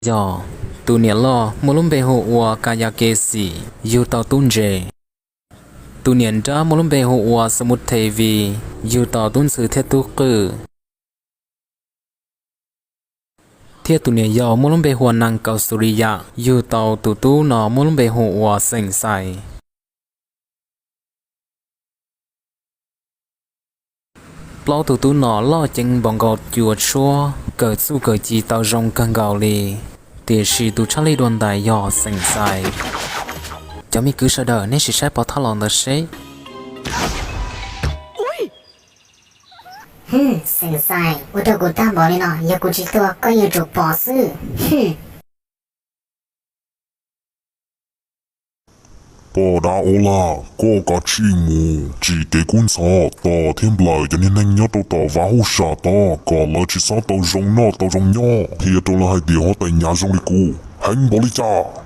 Yog, tus niam loj muaj lub npe hu ua Kayakesi, yug tau tub ntse. Tus niam nrab muaj lub npe hu ua Smoothie, yug tau tub ntxhw thiab tub qwj. Thiab tus niam yau muaj lub npe hu ua Nankausuriya, yug tau tus tub no muaj lub npe hu ua Xeem Xais. Plaub tug tub no loj ceev npaum nkaus cua tshuab, kawm txuj kawm ci tau zoo kawg nkaus li. Tiam sis tus tshaj lij dua ntais yog Xeem Xais. Cov me kwv sawv daws, nej sim saib pov thawj los ntawd seb. Hwm, Xeem Xais, ua rau kuv tag npaum li no, yog kuv tsis tuag koj yuav tsum pom xwb. Poj dab Ua Lag, koj kav tsij mus tsim kev kub ntxhov tos thiab nplawm cov niag neeg nyob rau tom vaj hauj sam tod kom lawv tsis txhob tau zoo noj tau zoo nyob, qhia rau lawv hais tias huab tais Nyav zoo li kuv heev npaum li cas.